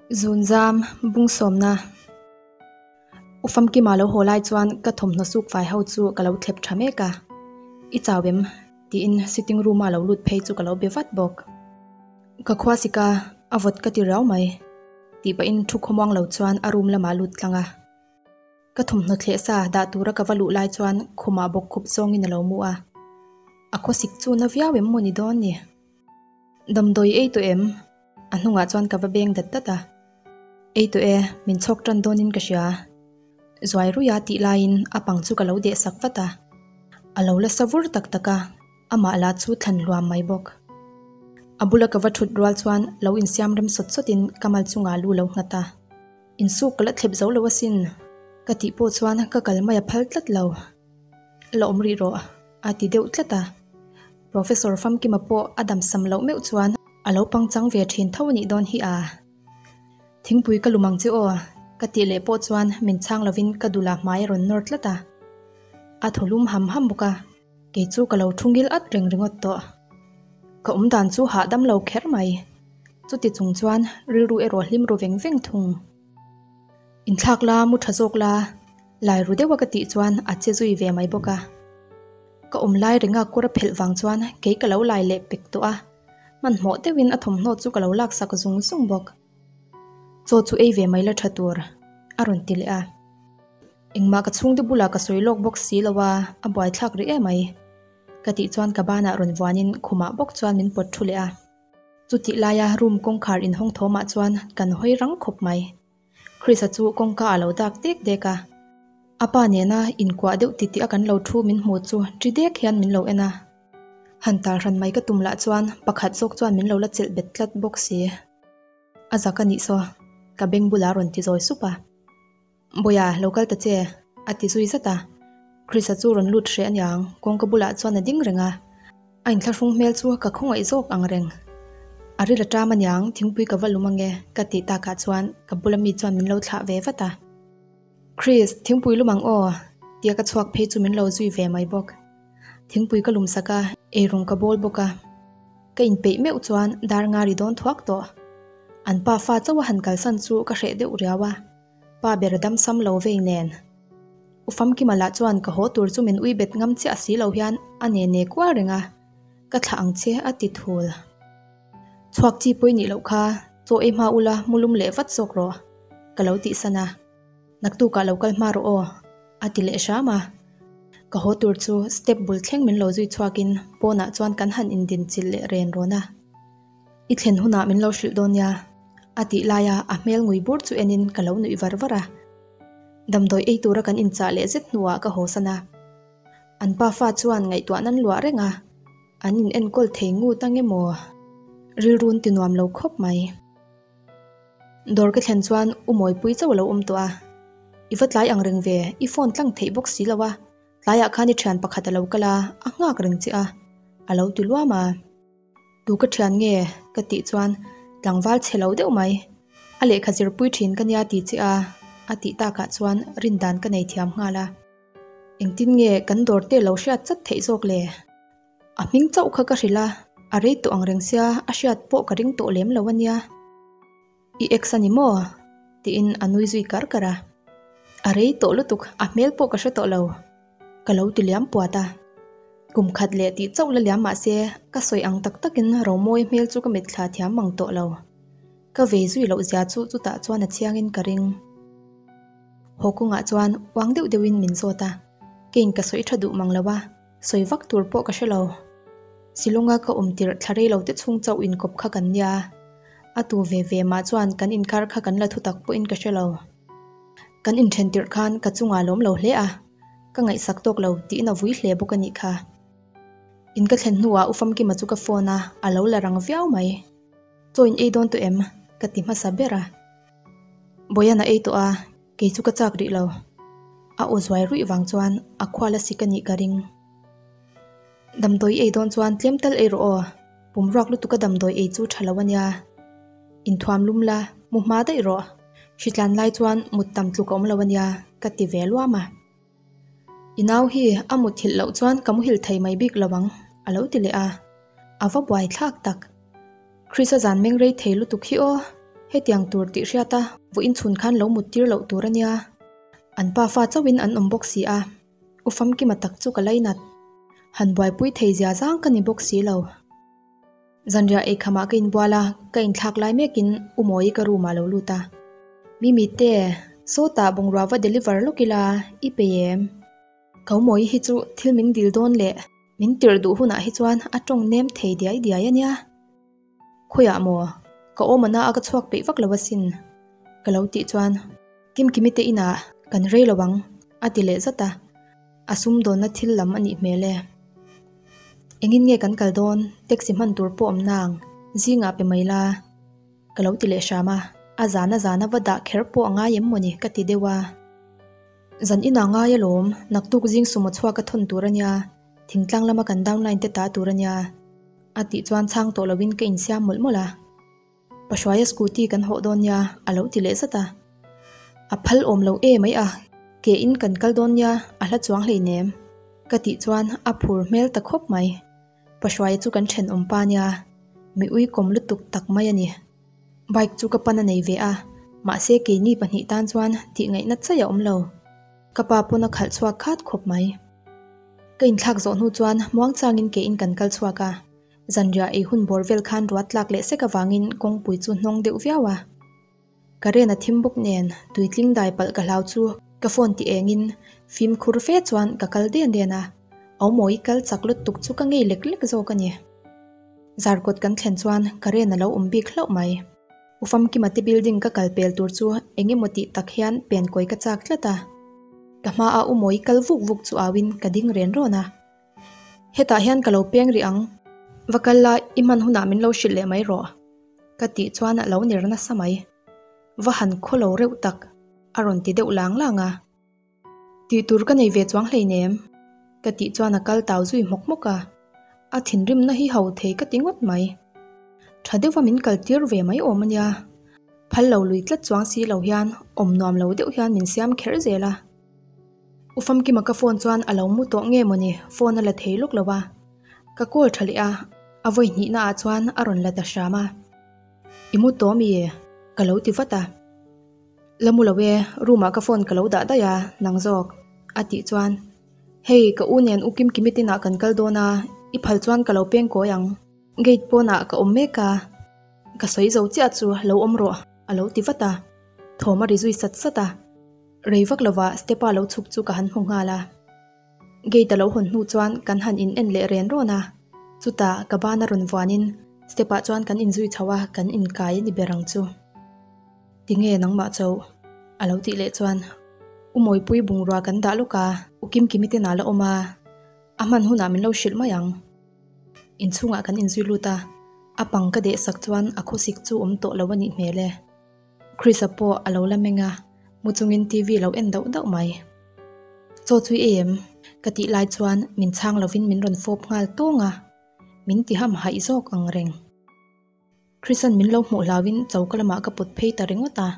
Zunzam, bungsawmna. U Famkima lo haw lai chuan ka thawmhnaw suk fai ho chu ka lo thlep tha mek a, I chau em? tiin sitting room a lo lut phei chu ka lo be vat bawk. Ka khua sik a, a vawt ka ti riau mai, tih pahin thu khawmuang lo chuan a room lamah lut tlang a. Ka thawmhnaw thleh sa dah tura ka va luh lai chuan khumah bawk khup zawngin a lo mu a, a khawsik chu na viau em maw ni dawn ni? Damdawi ei tawh em? A hnungah chuan ka va beng dat dat a. Ei tawh e, min chhawk tan dawnin ka hria. Zuai ruia tih laiin a pang chu ka lo deh sak vat a. A lo la sa vur tak tak a, amah lah chu thlan hluam mai bawk. A bula ka va thut rual chuan lo insiam rem sawt sawtin ka mal chungah lu lo nghat a. Insuk ka la thlep zo lo asin, ka tih pawh chuan ka kal mai a phal tlat lo. La awm rih rawh, a ti deuh tlat a. Professor Famkima pawh a damsam loh meuh chuan a lo pangchang ve thin tho a nih dawn hi a. Thingpui ka lum ang che aw, ka tih leh pawh chuan min chhang lovin ka dulah hmai a rawn nawr tlat a. A thaw lum ham ham bawk a, kei chu ka lo thu ngil at reng ringawt tawh. Ka awm dan chu hahdam lo kher mai. Chuti chung chuan rilru erawh hlim ru veng veng thung. Inthlak la, mu tha zawk la, lai ru deuha ka tih chuan a che zui ve mai bawk a. Ka awm lai ringa kawr a phelh vang chuan kei ka lo lai leh pek tawh a, hmanhmawh deuhin a thawmhnaw chu ka lo laksak zung zung bawk. Chaw chu ei ve mai la tha tur, a rawn ti leh a. Engmah ka chhungte bulah ka sawi lawk bawk si lo a, a buaithlak rih emai. Ka tih chuan ka banah rawn vuanin khumah bawk chuan min pawt thu leh a. Chutih laia room kawngkhar inhawng thawmah chuan kan hawi rang khawp mai. Chris-a chu kawngka a lo dak dek dek a. A pa nena inkuah deuh titih a kan lo thu min hmuh chu ṭi dek hian min lo en a. Han tal hran mai ka tum lah chuan pakhat zawk chuan min lo la chelh bet tlat bawk si. A zak a nih saw, ka beng bulah a rawn ti zawi sup a. Bawia, lo kal ta che, a ti zui zat a. Chris-a chu rawn lut hreh aniang, kawngka bulah chuan a ding reng a. A inthlahrung hmel chu ka khawngaih zawk ang reng. A ril a ṭam aniang, thingpui ka va lum ange, ka tih takah chuan ka bula mi chuan min lo thlah ve vat a. Chris, thingpui lum ang aw, tia ka chhuak phei chu min lo zui ve mai bawk. Thingpui ka lum sak a, eirawng ka bawl bawk a. Ka inpeih meuh chuan dar nga ri dawn thuak tawh. An pa fa chauh a han kalsan chu ka hreh deuh riau a. Pa ber dam sam lo vei nen. U Famkima lah chuan ka haw tur chu min ui bet ngam chiah si lo hian a ne ne kual reng a, ka thlah ang che a ti thul. Chhuak chi pawi nih loh kha, chaw ei hma ula mu lum leh vat zawk rawh, ka lo tih san a. Naktukah lo kal hma rawh aw, a ti leh hram a. Ka haw tur chu step bul thleng min lo zui chhuakin pawnah chuan kan han indin chilh leh ren rawn a. I thlen hunah min lo hrilh dawn nia, a tih laia a hmel ngui bur chu enin ka lo nuih var var a. Damdawi ei tura kan inchah leh zet hnuah ka hawsan a. An pa fa chuan ngaihtuah nan luah reng a, an in enkawl thei ngut ang emaw? Rilrun ti nuam lo khawp mai. Dawr ka thlen chuan U Mawipui chauh a lo awm tawh a. I va tlai ang reng ve, i phone tlang theih bawk si lo a, tlaiah khan i thian pakhat a lo kal a, a nghak reng che a, a lo ti luam a. Tu ka thian nge? ka tih chuan tlangval chhe lo deuh mai. A lehkha zirpui thin ka nia ti che a, a tih takah chuan rindan ka nei thiam nghal a. Engtin nge kan dawr te lo hriat chat theih zawk le? A hming chauh kha ka hrilh a, a rei tawh ang reng sia a hriat pawh ka ring tawh lem lo a nia. I ex a ni maw? tiin a nui zui kar kar a. A rei tawh lutuk, a hmel pawh ka hre tawh lo. Ka lo ti liam puat a. Kum khat leh tih chauh la liam mahse ka sawi ang tak takin Romawi hmel chu ka mitthla thiam mang tawh lo. Ka vei zui loh zia chu chutah chuan a chiangin ka ring. Haw kawngah chuan uang deuh deuhin min zawt a, keiin ka sawi tha duh mang lo a, sawi vak tur pawh ka hre lo. Silonga ka awm tirh thla rei lo te chhung chauh inkawp kha kan nia. A tu ve ve mah chuan kan inkar kha kan la thutak pawhin ka hre lo. Kan inthen tirh khan ka chungah lawm lo hle a, ka ngaihsak tawk lo tiin a vui hle bawk a nih kha. In ka thlen hnuah U Famkima chu ka phone a, a lo la rang viau mai. Chaw in ei dawn tawh em? ka ti hmasa ber a. Bawian a ei tawh a, kei chu ka chak rih lo. A aw zuai ruih vang chuan a khual a sik a nih ka ring. Damdawi ei dawn chuan tlem tal ei rawh aw, pumruak lutuka damdawi ei chu tha lo a nia. Inthuam lum la, mu hma daih rawh. Hritlan lai chuan mut tam tluk a awm lo a nia, ka ti ve luam a. I nau hi a muthilh loh chuan ka muhil thei mai bik lo ang, a lo ti leh a. A va buai thlak tak. Chris-a zan meng rei thei lutuk hi aw. Hetiang tur tih hriat a, vawiin chhun khan lo mut tir loh tur a nia. An pa fa chauhin an awm bawk si a, U Famkima tak chu ka lainat. Han buaipui thei zia zang ka ni bawk si lo. Zanriah eikhamah ka inbual a, ka inthlak lai mekin U Mawi ka room ah lo lut a. Mimi te, sawtah bungrua va deliver lawk ila, i pe em? Ka U Mawi hi chu thil min dil dawn leh min tirh duh hunah hi chuan a tawng nem thei diai diai a nia. Khawiah maw? Ka awm ana a ka chhuak peih vak lo asin ka lo tih chuan Kimkimi te inah kan rei lo ang a ti leh zat a, a sumdawnna thil lam a nih hmel e. Engin nge kan kal dawn taxi hman tur pawh awm nang zingah pe mai la ka lo ti leh hram a, a zana zana va dah kher pawh a ngai em mawni ka ti deuh a. Zan inah ngai alawm, naktuk zing sumo chhuak a thawn tur a nia, thingtlang lama kan downline te ta tur a nia. A tih chuan chhang tawh loin ka insiam mawlh mawlh a. Pa Hruaia scooty kan hawh dawn nia a lo ti leh zat a. A phal awm lo e mai a, ke in kan kal dawn nia a hla chuang hleinem ka tih chuan a phur hmel ta khawp mai. Pa Hruaia chu kan thenawm pa nia, mi uikawm lutuk tak mai a ni. Bike chu ka pan a nei ve a, mahse keini pahnih tan chuan tih ngaihna chaih a awm lo. Ka pa pawn a khalh chhuak khat khawp mai. Ka inthlak zawh hnu chuan muangchangin ke in kan kal chhuak a, zanriah ei hun bawr vel khan ruat tlak leh sek avangin kawngpui chu hnawng deuh viau a. Ka ren a thim bawk nen tuitling dai palh ka hlau chu ka phone ti engin fimkhur fe chuan ka kal den den a, Aumawi kal chak lutuk chu ka ngei lek lek zawk a ni. Zarkawt kan thlen chuan ka ren a lo awm bik hlauh mai. U Famkima te building ka kal pel tur chu eng emaw tih tak hian pen kawi ka chak tlat a. Ka hmaah U Mawi kal vuk vuk chu auin ka ding ren rawn a. Hetah hian ka lo peng rih ang, va kal la i hman hunah min lo hrilh leh mai rawh ka tih chuan a lo ner nasa mai. Va han khaw lo reuh tak a rawn ti deuh lang lang a. Tih tur ka nei ve chuang hleinem ka tih chuan a kal tau zui hmawk hmawk a, a thinrimna hi ho thei ka ti ngawt mai. Tha deuha min kal tir ve mai awm a nia, phal lo lui tlat chuang si lo hian awm nuam lo deuh hian min siam kher zel a. U Famkima ka phone chuan a lo mu tawh nge mawni phone a la thei lawk lo a, ka call tha leh a, a vawi hnihna ah chuan a rawn la ta hram a. I mu tawh mi? Ka lo ti vat a. La mu lo e, room ah ka phone ka lo dah daih a, nang zawk a tih chuan Hei ka u nen u Kimkimi tinah kan kal dawn a, i phal chuan ka lo peng kawi ang. Gate pawnah ka awm mek a, ka sawi zo chiah chu lo awm rawh a lo ti vat a, thawm a ri zui sat sat a, rei vak lovah step a lo chhuk chu ka han hmu nghal a. Gate a lo hawn hnu chuan kan han in en leh ren rawn a, chutah ka ban a rawn vuanin step ah chuan kan inzui chho a, kan inkai a ni ber ang chu. Tinge nangmah chauh? A lo tih leh chuan U Mawipui bungrua kan dah lawk a, U Kimkimi te nâ la awm a, a hman hunah min lo hrilh mai ang. Inchhungah kan inzui lut a, a pang ka deh sak chuan a khawsik chu awm tawh lo a nih hmel e. Chris-a pawh a lo la meng a, mu chungin TV lo en dauh dauh mai. Chaw chu i em? Ka tih lai chuan min chhang lovin min rawn fawp nghal tawng a, min ti ham haih zawk ang reng. Chris-a'n min lo hmuh hlauin choka lamah ka put phei ta ringawt a.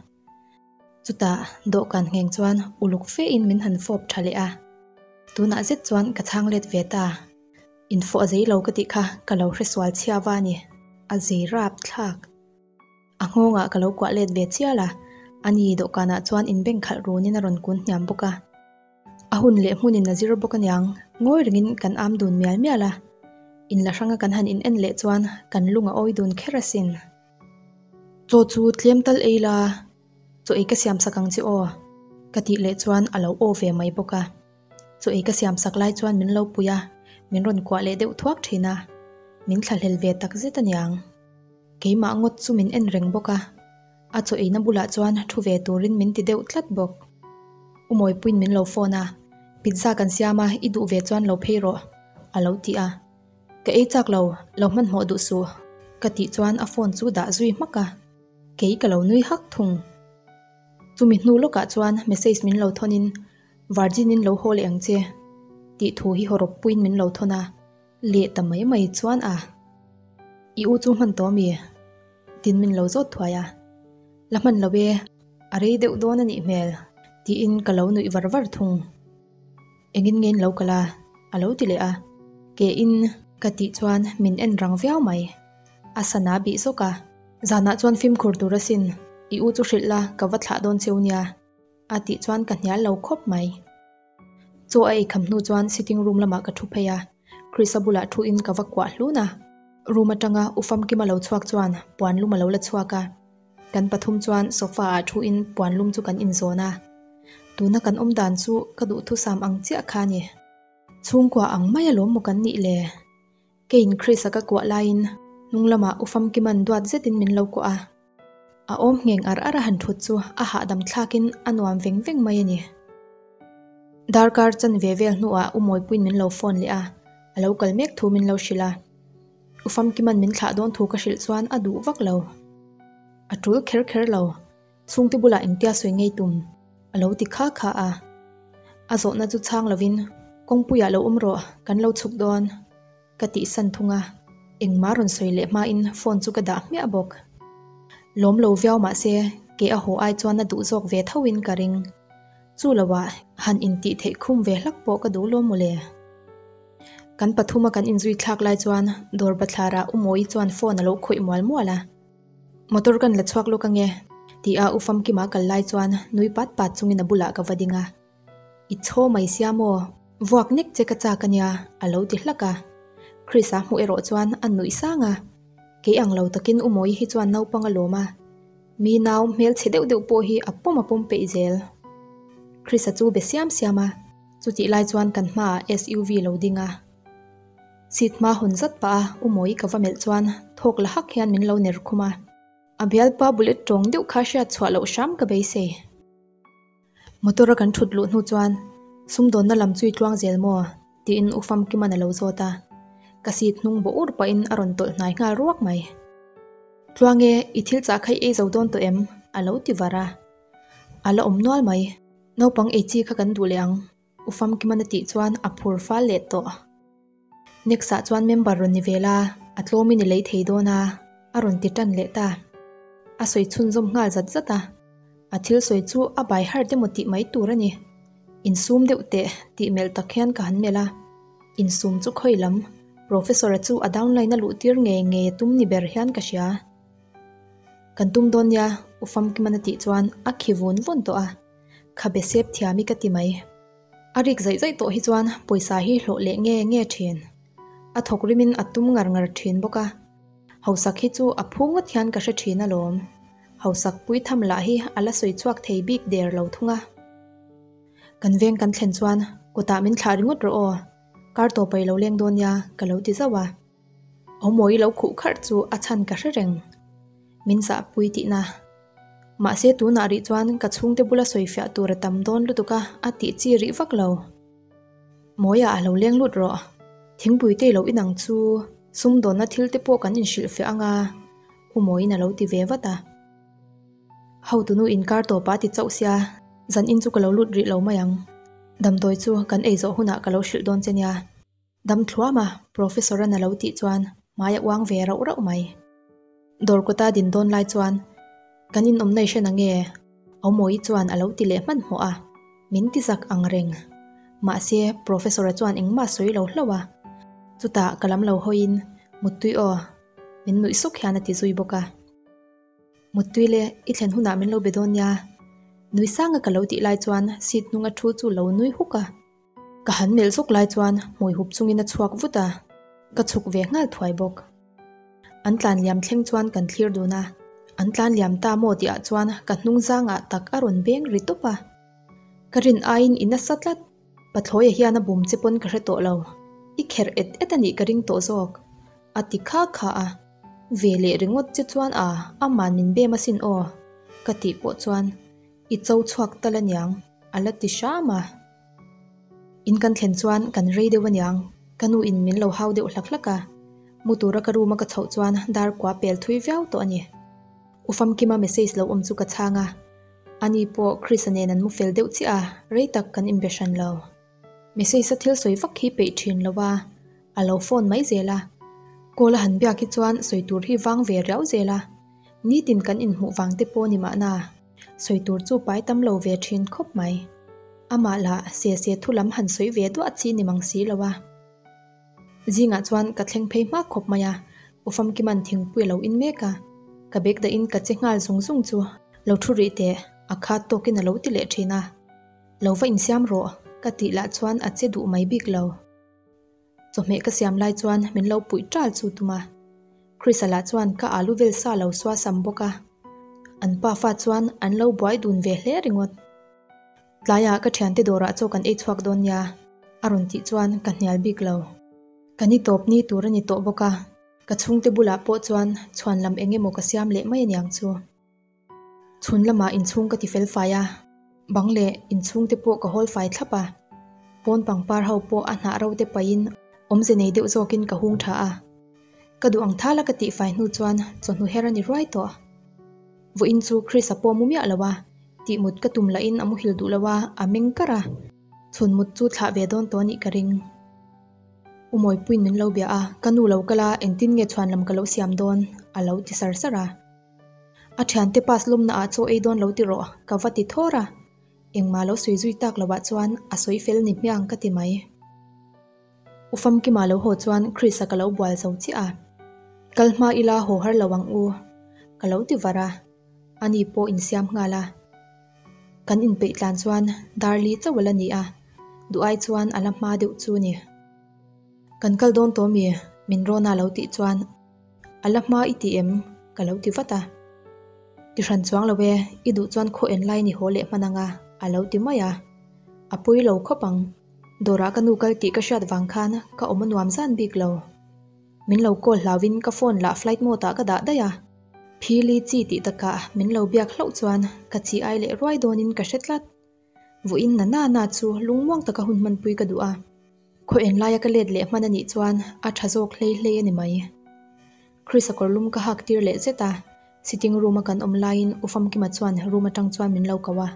Chutah dawhkan ngheng chuan uluk fein min han fawp tha leh a. Tunah zet chuan ka chhang let ve ta. Infawh a zei lo ka tih kha ka lo hresual chhia va a ni. A zei rap thlak. A nghawngah ka lo kuah let ve chial a, ani dawhkanah chuan inbeng khalh runin a rawn kun hniam bawk a. A hun leh hmunin a zir bawk aniang, ngawi rengin kan am dun mial mial a. Inla hranga kan han in en leh chuan kan lung a awi dun kher asin. Chaw chu tlem tal ei la, chaw ei ka siam sak ang che aw, ka tih leh chuan a lo aw ve mai bawk a. Chaw ei ka siam sak lai chuan min lo pui a, min rawn kuah leh deuh thuak thin a, min thlahlel ve tak zet aniang. Keimah ngawt chu min en reng bawk a, a chaw eina bulah chuan thu ve turin min ti deuh tlat bawk. U Mawipuiin min lo phone a, Pizza kan siam a, i duh ve chuan lo phei rawh, a lo ti a. Ka ei chak lo, lo hmanhmawh duh suh, ka tih chuan a phone chu dah zui hmak a, kei ka lo nui hak thung. Chumi hnu lawkah chuan message min lo thawnin, Virgin-in lo haw leh ang che, tih thu hi hawrawp puiin min lo thawn a. Leh ta mai mai chuan a, I u chu hman tawh mi? Tin min lo zawt thuai a, La hman lo e, a rei deuh dawn a nih hmel, tiin ka lo nuih var var thung. Engin nge in lo kal a? A lo ti leh a, Ke in ka tih chuan min en rang viau mai. A sana bih zawk a. Zanah chuan fimkhur tur asin, i u chu hrilh la ka va thlah dawn cheu nia, a tih chuan ka hnial lo khawp mai. Chaw a eikham hnu chuan sitting room lamah ka thu phei a, Chris-a bulah thu in ka va kuah hlun a. Room atanga U Famkima lo chhuak chuan puan lum a lo la chhuak a, kan pathum chuan sofa ah thu in puan lum chu kan inzawn a. Tuna kan awm dan chu ka duhthusam ang chiah kha a ni. Chhungkua ang mai alawm maw kan nih le? Keiin Chris-a ka kuah laiin hnung lamah U Famkima'n duat zetin min lo kuah a. A awm ngheng ar ar a han thut chu a hahdam thlakin a nuam veng veng mai a ni. Darkar chan ve vel hnuah U Mawipuiin min lo phone leh a, a lo kal mek thu min lo hrilh a. U Famkima'n min thlah dawn thu ka hrilh chuan a duh vak lo. A tul kher kher lo. Chhungte bulah engtia sawi ngei tum? A lo ti kha kha a. A zawhna chu chhang lovin, Kawngpuiah lo awm rawh, kan lo chhuk dawn, ka tih san thung a. Engmah rawn sawi leh hmain phone chu ka dah hmiah bawk. Lawm lo viau mah se, ke a haw ai chuan a duh zawk ve thoin ka ring. Chu loah han intih theih khum ve hlak pawh ka duh lawm mawle. Kan pathuma kan inzui thlak lai chuan dawr bathlarah U Mawi chuan phone a lo khawih mual mual a. Motor kan la chhuak lawk ange, ti a U Famkima kal lai chuan nui pat pat chungin a bulah ka va ding a. I chhaw mai sia maw? Vuak nek che ka chak ania, a lo ti hlak a. Chris-a hmuh erawh chuan a nuih sang a. Kei ang lo takin U Mawi hi chuan naupang a lawm a. Mi nau hmelchhe deuh deuh pawh hi a pawm a pawm peih zel. Chris-a chu be siam siam a, chutih lai chuan kan hmaah SUV lo ding a. Seat hma hawn zat pah a U Mawi ka va melh chuan thawk la hak hian min lo ner khum a. A bialpa bullet tawng deuh kha hriat chhuah loh hram ka beisei. Motor a kan thut luh hnu chuan sumdawnna lam chu i tluang zel maw? tiin U Famkiman a lo zawt a. Ka seat hnung bawh ur pahin a rawn tawlh hnai nghal ruak mai. Tluang e, i thil chah kha i ei zo dawn tawh em? a lo ti var a. A la awm nual mai. Naupang ei chi kha kan duh leh ang. U Famkiman a tih chuan a phur fal leh tawh. Next ah chuan member rawn ni ve la, a tlawmin i lei thei dawn a, a rawn ti tan leh ta. A sawi chhunzawm nghal zat zat a, a thil sawi chu a bai hard emaw tih mai tur a ni. Insum deuh teh tih melh tak hian ka han melh a, insum chu khawi lam, Professor-a chu a downline a luh tir ngei ngei a tum ni ber hian ka hria. Kan tum dawn nia, U Famkiman a tih chuan a khi vun vun tawh a. Khabe sep thiam i ka ti mai. A rik zaih zaih tawh hi chuan pawisa hi hlawh leh nge nge thin. A thawk rimin a tum ngar ngar thin bawk a. Hausak hi chu a phu ngawt hian ka hre thin alawm. Hausak pui tham lah hi a la sawi chhuak thei bik der lo thung a. Kan veng kan thlen chuan kawtah min thlah ringawt rawh aw. Kar tawp a i lo leng dawn nia ka lo ti zauh a. Awmawi lo khuh kharh chu a chhan ka hre reng. Min zahpui tihna. Mahse tunah rih chuan ka chhungte bula sawifiah tur a tam dawn lutuk a, a tih chi rih vak lo. Mawia a lo leng lut rawh. Thingpui te lo inang chu sumdawnna thil te pawh kan inhrilhfiah anga U Mawiin a lo ti ve vat a. Hotunu inkar tawpa ti chauh sia, zan in chu ka lo lut rih lo mai ang. Damdawi chu kan ei zawh hunah ka lo hrilh dawn che nia. Dam thluam a, Professor-a'n a lo tih chuan hmai a uang ve rauh rauh mai. Dawr kawta din dawn lai chuan, Kan inawmna i hre na nge? Aumawi chuan a lo ti leh hmanhmawh a, min ti zak ang reng. Mahse, Professor-a chuan engmah sawi lo hlauh a. Chutah ka lam lo hawiin, Muttui aw, min nuih suk hian a ti zui bawk a. Muttui le, i thlen hunah min lo be dawn nia. Nui sanga ka lo tih lai chuan seat hnunga thu chu lo nui huk a. Ka han melh zawk lai chuan hmui hup chungin a chhuak vut a, ka chhuk ve nghal thuai bawk. An tlan liam thleng chuan kan thlir dun a, an tlan liam ta maw tih ah chuan ka hnung zangah tak a rawn beng ri tawp a. Ka rin aiin i nasa tlat, Pathlawia hian a bum che pawn ka hre tawh lo, i kherh et et a nih ka ring tawh zawk, a ti kha kha a. Ve leh ringawt che chuan a, aman min bem asin aw, ka tih pawh chuan i cho chhuak tal aniang, a la ti hram a. In kan thlen chuan kan rei deuh aniang, ka nu in min lo hau deuh hlak hlak a. Mu tura ka room a ka chhoh chuan dar kua pel thui viau tawh a ni. U Famkima message lo awm chu ka chhang a, ani pawh Chris-a nen an mu fel deuh chiah a, rei tak kan inbe hran lo. Message a thil sawi vak hi peih thin lo a, a lo phone mai zel a. Call a han biak hi chuan sawi tur hi vang ve riau zel a, nitin kan inhmuh vang te pawh ni mahna, sawi tur chu pai tam lo ve thin khawp mai. Amah lah se se thu lam han sawi ve duah chi ni mang si lo a. Zingah chuan ka thleng phei hma khawp mai a, U Famkiman thingpui a lo in mek a. Ka bag dahin ka che nghal zung zung chu lo thu rih teh, a khat tawkin a lo ti leh thin a. Lo va insiam rawh, ka tih lah chuan a che duh mai bik lo. Chawhmeh ka siam lai chuan min lo puih ṭal chu tum a. Chris-a lah chuan ka alu vel sa lo sua sam bawk a. An pafa chuan an lo buai dun ve hle ringawt. Tlaiah ka thiante dawrah chaw kan ei chhuak dawn nia, a rawn tih chuan ka hnial bik lo. Ka ni tawp ni tur a ni tawh bawk a, ka chhungte bulah pawh chuan chhuan lam eng emaw ka siam leh mai aniang chu. Chhun lamah inchhung ka ti fel fai a, bang leh inchhung te pawh ka hawl fai thlap a, pawn pangpar ho pawh a hnah ro te paihin awmze nei deuh zawkin ka hung tha a. Ka duh ang thala ka tih fai hnu chuan chawhnu her a ni ruai tawh. Vawiin chu Chris-a pawh mu miah lo a, tih mut ka tum lahin a muhil duh lo a, a meng kar a, chhun mut chu thlah ve dawn tawh a nih ka ring. U Mawipuiin min lo bia a, ka nu lo kal a, engtin nge chhuan lam ka lo siam dawn? a lo ti sar sar a. A thiante pass lawmna ah chaw ei dawn lo ti rawh, ka va ti thawr a. Engmah lo sawi zui tak loh ah chuan a sawi fel ni hmiang ka ti mai. U Famkima lo haw chuan Chris-a ka lo bual zo chiah a. Kal hma ila haw har lo ang u, ka lo ti var a. Ani pawh insiam nghal a. Kan inpeih tlan chuan Darli chauh a la ni a, duh ai chuan a la hma deuh chu ni. Kan kal dawn tawh mi? Min rawn a lo tih chuan A la hma i ti em? Ka lo ti vat a. Ti hran chuang lo e, i duh chuan khaw en lai ni haw leh hman anga, a lo ti mai a. A pui lo khawp ang. Dawrah ka nu kal tih ka hriat vang khan ka awm a nuam zan bik lo. Min lo call hlauhin ka phone lah flight mode ah ka dah daih a. Phili chi tih takah min lo biak hlauh chuan ka chi ai leh ruai dawnin ka hre tlat. Vawiin na na na chu lungmuang taka hun hmanpui ka duh a, khaw en laia ka let leh hman a nih chuan a tha zawk hlei hlei a ni mai. Chris-a kawr lum ka hak tir leh zet a, sitting room a kan awm laiin U Famkima chuan room atang chuan min lo ko a.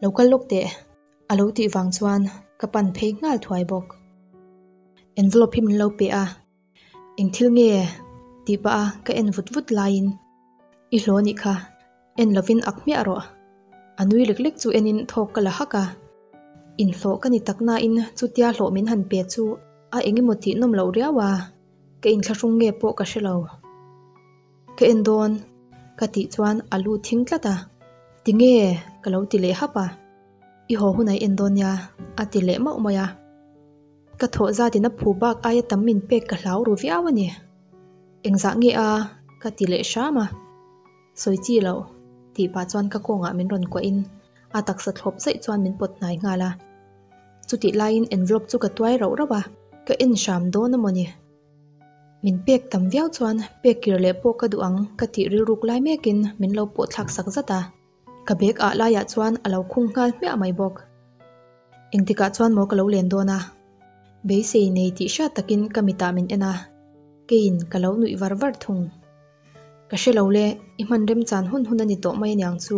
Lo kal lawk teh, a lo tih vang chuan ka pan phei nghal thuai bawk. Envelope hi min lo pe a. Eng thil nge? tih pah a ka en vut vut laiin I hlaw nih kha, en lovin ak hmiah rawh. A nui lek lek chu enin thawk ka la hak a. Inhlawh ka ni tak nain chutia hlawh min han pe chu a eng emaw tih nawm loh riau a, ka inthlahrung nge pawh ka hre lo. Ka en dawn ka tih chuan a lu thing tlat a, Tinge? ka lo ti leh hap a. I haw hunah i en dawn nia a ti leh mauh mai a. Ka thawh zatin a phu bak aia tam min pek ka hlau ru viau a ni. Engzah nge a? ka ti leh hram a. Sawi chi loh, tih pah chuan ka kawngah min rawn kuahin a taksa thlawp zaih chuan min pawt hnai nghal a. Chutih laiin envelope chu ka tuai rauh rauh a, ka en hram dawn a mawni. Min pek tam viau chuan pek kir leh pawh ka duh ang ka tih rilruk lai mekin min lo pawh thlak sak zat a. Ka bag ah laiah chuan a lo khung nghal hmiah mai bawk. Engtikah chuan maw ka lo len dawn a? Beisei nei tih hriat takin ka mitah min en a, keiin ka lo nuih var var thung. Ka hre lo le, i hman remchan hun hun a ni tawh mai aniang chu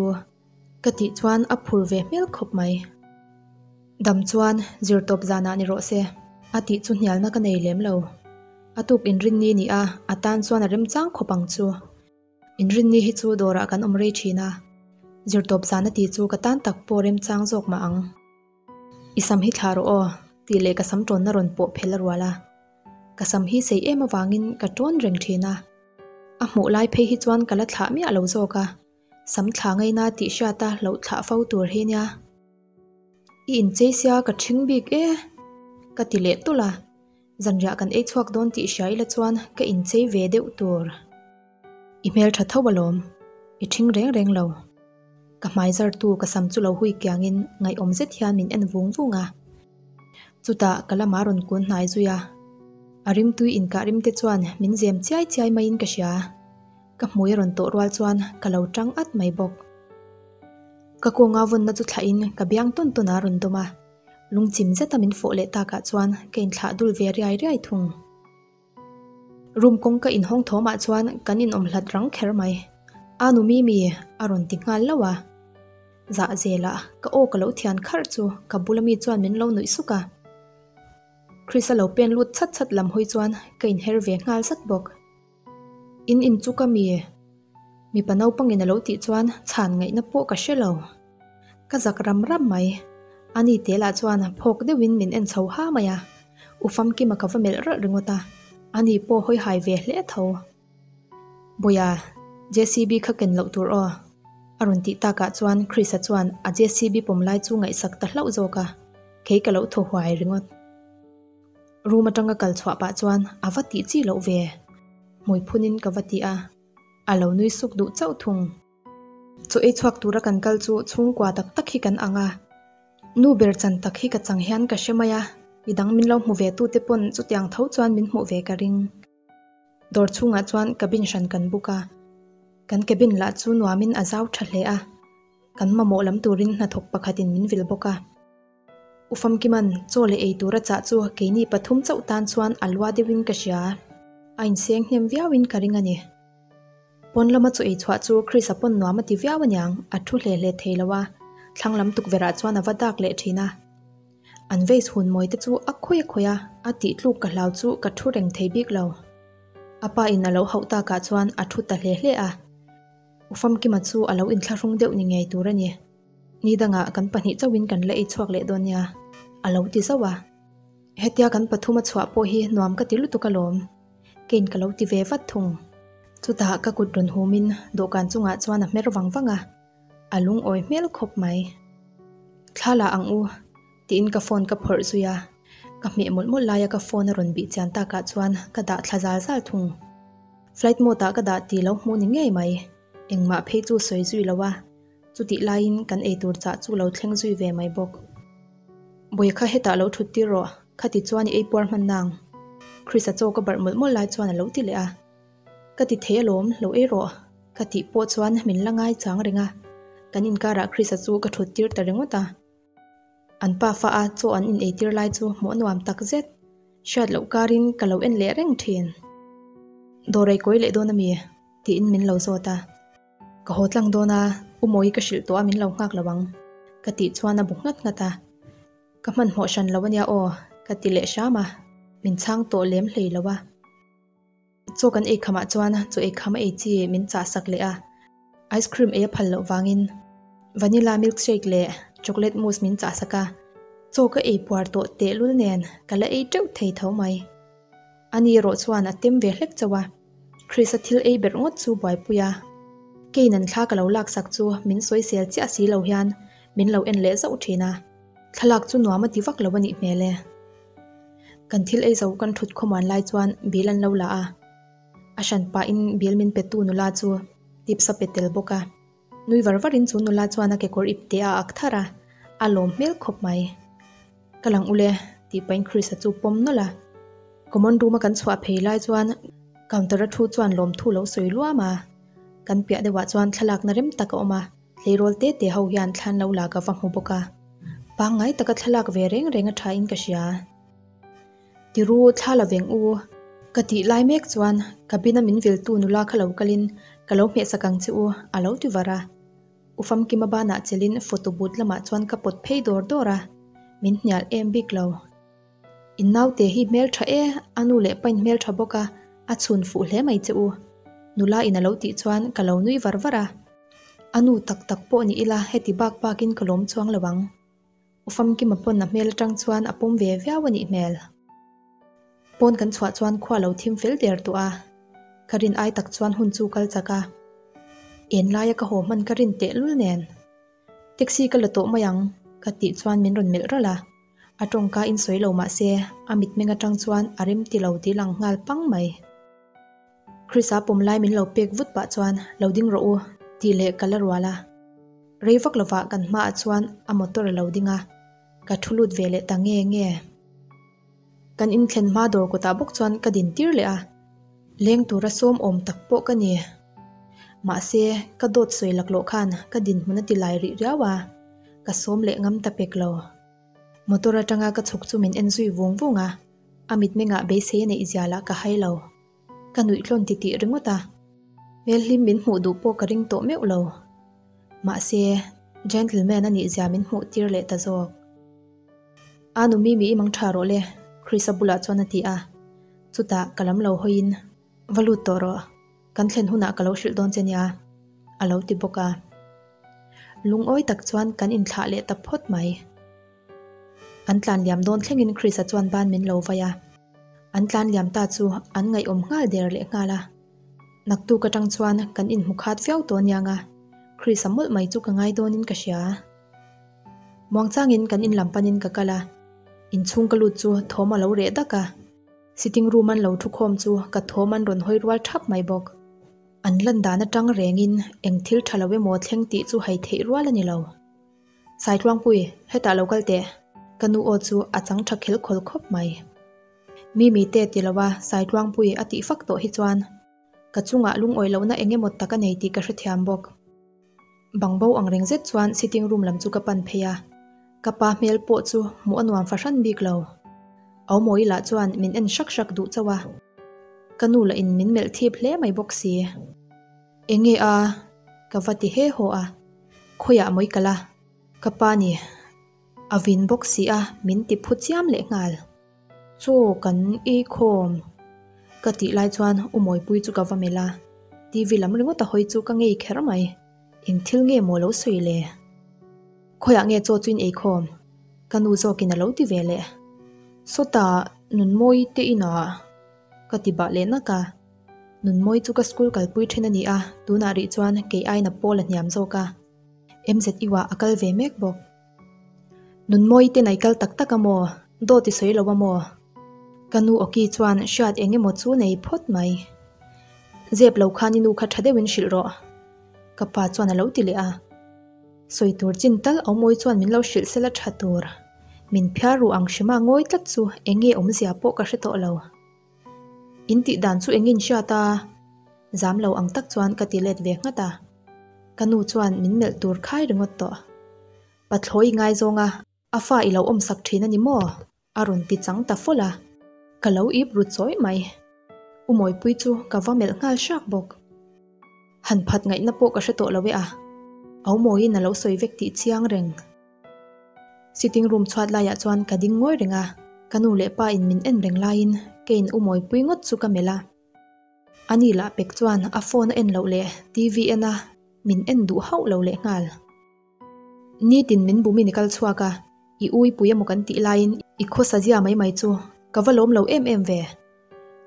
ka tih chuan a phur ve hmel khawp mai. Dam chuan zirtawp zanah ni rawh se, a tih chu hnialna ka nei lem lo. A tuk inrinni ni a, a tan chuan a remchang khawp ang chu. Inrinni hi chu dawrah kan awm rei thin a, zirtawp zan a ti chu ka tan tak pawh remchang zawk mah ang. I sam hi thlah rawh aw, tih leh ka sam tawnna rawn pawh phel a rual a. Ka sam hi sei em avangin ka tawn reng thin a. A hmuh lai phei hi chuan ka la thlah miah lo zawk a, sam thlah ngaina tih hriata loh thlah fo tur hi nia. I inchei sia ka ṭhing bik e, ka ti leh tulh a. Zanriah kan ei chhuak dawn tih hria ila chuan ka inchei ve deuh tur. I hmel tha tho alawm, i ṭhing reng reng lo. Ka hmai zartu ka sam chu lo hui kiangin ngaihawm zet hian min en vung vung a. Chutah ka lamah rawn kun hnai zui a. A rimtui inkah rimte chuan min zem chiai chiai maiin ka hria. Ka hmui a rawn tawh rual chuan ka lo ṭang at mai bawk. Ka kawnga vawnna chu thlahin ka biang tawn tawn a rawn dawm a. Lungchim zeta min fawh leh takah chuan ka inthlah dul ve riai riai thung. Room kawngka inhawng thawmah chuan kan inawm hlat rang kher mai. A nu Mimi a rawn ti nghal lo a. Zah zelah ka aw ka lo thian kharh chu ka bula mi chuan min lo nuih suk a. Chris-a lo pen lut chhat chhat lam hawi chuan ka inher ve nghal zat bawk. In in chu ka mi? Mipa naupangin a lo tih chuan chhan ngaihna pawh ka hre lo. Ka zak ram ram mai. Ani te lah chuan phawk deuhin min en chho ha mai a. U Famkima ka va melh ralh ringawt a, ani pawh hawi hai ve hle tho. Bawia, JCB kha ken loh tur aw. A rawn tih takah chuan Chris-a chuan a JCB pawm lai chu ngaihsak ta hlauh zawk a, kei ka lo thaw huai ringawt. Room atanga kal chhuah pah chuan a va tih chi loh ve. Hmui phunin ka va ti a, a lo nui suk duh chauh thung. Chaw ei chhuak tura kan kal chu chhungkua tak tak hi kan ang a, nu ber chan tak hi ka chang hian ka hre mai a, midang min lo hmu ve tute pawn chutiang tho chuan min hmuh ve ka ring. Dawr chhungah chuan cabin hran kan book a, kan cabin lah chu nuamin a zau tha hle a, kan mamawh lam turin hnathawk pakhatin min vil bawk a. U Famkiman chaw leh ei tura chah chu keini pathum chauh tan chuan a lua deuhin ka hria, a inseng hnem viauin ka ring a ni. Pawn lama chaw ei chhuah chu Chris-a pawn nuam a ti viau aniang, a thu hle hle thei lo a, thlang lam tukverhah chuan a va dak leh thin a. An vase hun mawi te chu a khawi a khawi a, a tih tluk ka hlau chu ka thu reng thei bik lo. A pa in a lo hauh takah chuan a thu ta hle hle a. U Famkima chu a lo inthlahrung deuh ni ngei tur a ni. Ni dangah kan pahnih chauhin kan la ei chhuak leh dawn nia, a lo ti zauh a. Hetia kan pathum a chhuah pawh hi nuam ka ti lutuk alawm. Kane ka lo ti ve vat thung. Chutah ka kut rawn humin dawhkan chungah chuan a hmer vang vang a. A lungawi hmel khawp mai. Thla la ang u, tiin ka phone ka phawrh zui a. Ka hmeh mawlh mawlh laia ka phone a rawn bih chian takah chuan ka dah thla zal zal thung. Flight mode ah ka dah tih lo hmuh ni ngei mai. Engmah phei chu sawi zui lo a, chutih laiin kan eitur chah chu lo thleng zui ve mai bawk. Bawiha kha hetah lo thut tir rawh, khati chuan i ei puar hman nang. Chris-a chaw ka barh mawlh mawlh lai chuan a lo ti leh a. Ka ti thei alawm, lo ei rawh. Ka tih pawh chuan min la ngai chang reng a, kan inkarah Chris-a chu ka thut tir ta ringawt a. An pa fa a chaw an in eitir lai chu hmuh a nuam tak zet. Hriat loh karin ka lo en leh reng thin. Dawr ei kawi leh dawn ami? tiin min lo zawt a. Ka haw tlang dawn a, U Mawi ka hrilh tawh a min lo nghak lo ang. Ka tih chuan a bu nghat nghat a. Ka hmanhmawh hran lo ania aw, ka ti leh hram a, min chhang tawh lem hlei lo a. Chaw kan ei khamah chuan chaw ei kham a ei chi min chah sak leh a, ice cream ei a phal loh vangin vanilla milk shake leh chocolate mousse min chah sak a, chaw ka ei puar tawh tehlul nen ka la ei teuh thei tho mai. Ani erawh chuan a tem ve hlek chauh a, Chris-a thil ei berh ngawt chu buaipui a, keiin an thla ka lo laksak chu min sawisel chiah si lo hian min lo en leh zauh thin a, thlalak chu nuam a ti vak lo a nih hmel e. Kan thil ei zo kan thut khawmuan lai chuan bill an lo la a, a hran pahin bill min petu nula chu tips a pe tel bawk a. Nui var varin chu nula chuan a kekawr ip teh a ak thar a, a lawm hmel khawp mai. Ka lang ule tih pahin Chris-a chu pawm nawlh a. Common room a kan chhuah phei lai chuan counter a thu chuan lawmthu lo sawi luam a. Kan piah deuhah chuan thlalakna rem tak a awm a. Tleirawl te te ho hian thlan lo la ka va hmu bawk a, pangngai taka thlalak ve reng reng a tha in ka hria. Tiru thla la veng u, ka tih lai mek chuan cabin a min viltu nula kha lo kalin ka lo hmehsak ang che u a lo ti var a. U Famkima banah chelin photo booth lamah chuan ka pawt phei dawr dawr a, min hnial em bik lo. In naute hi hmel tha e, a nu leh pain hmel tha bawk a, a chhun fuh hle mai che u. Nula in a lo tih chuan ka lo nui var var a. A nu tak tak pawh ni ila heti bak bakin ka lawm chuang lo ang. U Famkima pawn a hmel atang chuan a pawm ve viau a nih hmel. Pawn kan chhuah chuan khua lo thim fel der tawh a, ka rin ai tak chuan hun chu kal chak a. En laia ka haw hman ka rin tehlul nen. Taxi ka la tawh mai ang ka tih chuan min rawn melh ralh a. A tawngka in sawi lo mah se a mitmeng atang chuan a rem ti lo tih lang nghal pang mai. Chris-a pawm lai min lo pek vut pah chuan lo ding rawh u tih leh ka la rual a. Rei vak lovah kan hmaah chuan a motor a lo ding a, ka thu lut ve leh ta nge nge. Kan inthlen hma dawr kawtah bawk chuan ka din tir leh a, leng tura sawm awm tak pawh ka ni. Mahse, ka dawt sawi laklawh khan ka dinhmun a ti lai rih riau a, ka sawm leh ngam ta pek lo. Motor atanga ka chhuk chu min en zui vung vung a, a mitmengah beisei a neih zia lah ka hai lo. Ka nuih tlawn titih ringawt a, hmelhlim min hmuh duh pawh ka ring tawh meuh lo. Mahse, gentleman a nih zia min hmuh tir leh ta zawk. A nu Mimi i mang tha rawh le, Chris-a bulah chuan a ti a. Chutah ka lam lo hawiin, Va lut tawh rawh, kan thlen hunah ka lo hrilh dawn che nia, a lo ti bawk a. Lungawi tak chuan kan inthlah leh ta phawt mai. An tlan liam dawn thlengin Chris-a chuan ban min lo vai a. An tlan liam ta chu an ngaihawm nghal der leh nghal a. Naktuk atang chuan kan inhmu khat viau tawh aniang a, Chris-a mawlh mai chu ka ngai dawnin ka hria. Muangchangin kan in lam panin ka kal a, inchhung ka lut chu thawm a lo reh dak a. Sitting room an lo thu khawm chu ka thawm an rawn hawi rual thap mai bawk. An lan dan atang rengin eng thil tha lo emaw thleng tih chu hai theih rual a ni lo. Saitluangpui, hetah lo kal teh. Ka nu aw chu a chang tha khel khawl khawp mai. Mimi te ti lo a Saitluangpui a tih fak tawh hi chuan ka chungah lungawi lohna eng emaw tak a nei tih ka hrethiam bawk. Bang bo ang reng zet chuan sitting room lam chu ka pan phei a, ka pa hmel pawh chu hmuh a nuam fahran bik lo. Aumawi lah chuan min en hrak hrak duh chauh a, ka nu lah in min melh thip hle mai bawk si. Enge a? Ka va ti he haw a, khawiah mawi kal a? Ka pa ni, a vin bawk si a min ti phu chiam leh nghal. Chaw kan ei khawm ka tih lai chuan U Mawipui chu ka va melh a, TV lam ringawt a hawi chu ka ngei kher mai. Eng thil nge maw lo sawi le? Khawiah nge chaw chu in ei khawm? Ka nu zawkin a lo ti ve leh. Sawtah Nunmawi te inah ka ti bah leh nak a. Nunmawi chu ka school kalpui then a ni a, tunah rih chuan kei aiin a pawl a hniam zawk a. MZU ah a kal ve mek bawk. Nunmawi te nei kal tak tak a maw? Dawt i sawi lo a maw? Ka nu awki chuan hriat eng emaw chu nei phawt mai. Zep lo khan i nu kha tha deuhin hrilh rawh. Ka pa chuan a lo ti leh a. Sawi tur chin tal Aumawi chuan min lo hrilh sela tha tur. Min phiar ruh ang hrima ngawi tlat chu eng nge awmzia pawh ka hre tawh lo. In tih dan chu engin hriat a? Zam lo ang tak chuan ka ti let ve nghat a. Ka nu chuan min melh tur khai ringawt tawh. Pathlawi i ngaizawng a, a fa i lo awmsak thin a ni maw? A rawn ti chang ta fawlh a. Ka lo ip ru chawi mai. U Mawipui chu ka va melh nghal hrak bawk. Han phat ngaihna pawh ka hre tawh lo e a. Au Mawiin a lo sawi vek tih chiang reng. Sitting room chhuat laiah chuan ka ding ngawi reng a, ka nu leh pa in min en reng laiin keiin U Mawipui ngawt chu ka melh a. Ani lah pek chuan a phone a en loh leh TV en a min en duh hauh lo leh nghal. Nitin min bumin i kal chhuak a, i uipui emaw kan tih laiin i khawsa zia mai mai chu ka va lawm lo em em ve.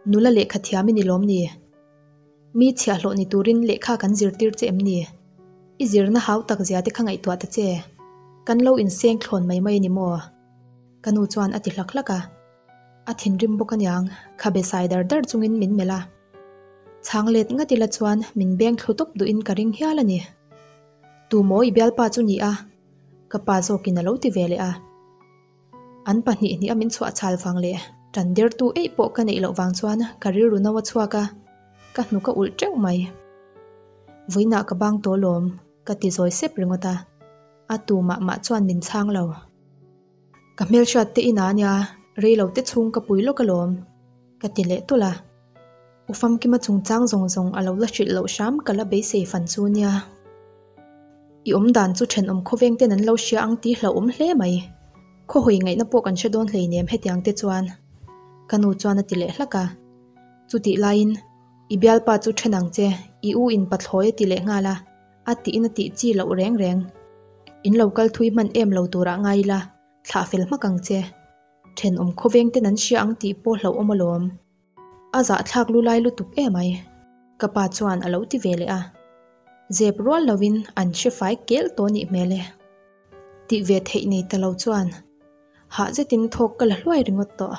Nula lehkha thiam i ni lawm ni? Mi chhiahhlawh ni turin lehkha kan zirtir che em ni? I zirna hau tak zia te kha ngaihtuah ta che. Kan lo inseng thlawn mai mai a ni maw? Ka nu chuan a ti hlak hlak a. A thinrim bawk aniang, khabe sai dar dar chungin min melh a. Chhang let ngat ila chuan min beng thlu tawp duhin ka ring hial a ni. Tu maw i bialpa chu ni a? Ka pa zawkin a lo ti ve leh a. An pahnih hnih a min chhuah chhal vang leh tan dertu eih pawh ka neih loh vang chuan ka rilru no a chhuak a, ka hnuk a ulh teuh mai. Vawiinah ka bang tawh lawm, ka ti zawi sep ringawt a. A tu mah mah chuan min chhang lo. Ka hmelhriat te inah ania rei lo te chhung ka pui lawk alawm, ka ti leh tulh a. U Famkima chungchang zawng zawng a lo la hrilh loh hram ka la beisei fan chu nia. I awm dan chu thenawm khawveng ten an lo hria ang tih hlauhawm hle mai. Khawhawi ngaihna pawh kan hre dawn hleinem hetiang te chuan. Ka nu chuan a ti leh hlak a. Chutih laiin, I bialpa chu then ang che, i u in pathlawi a ti leh nghal a, a tiin a tih chi loh reng reng. In lo kal thui hman em lo turah ngai ila, thlah fel hmak ang che. Thenawm khawveng ten an hria ang tih pawh hlauhawm alawm. A zahthlak lu lai lutuk em ai. Ka pa chuan a lo ti ve leh a. Zep rual lovin an hre fai kel tawh nih hmel e. Tih ve theih nei ta lo chuan hah zetin thawk ka la hluai ringawt tawh.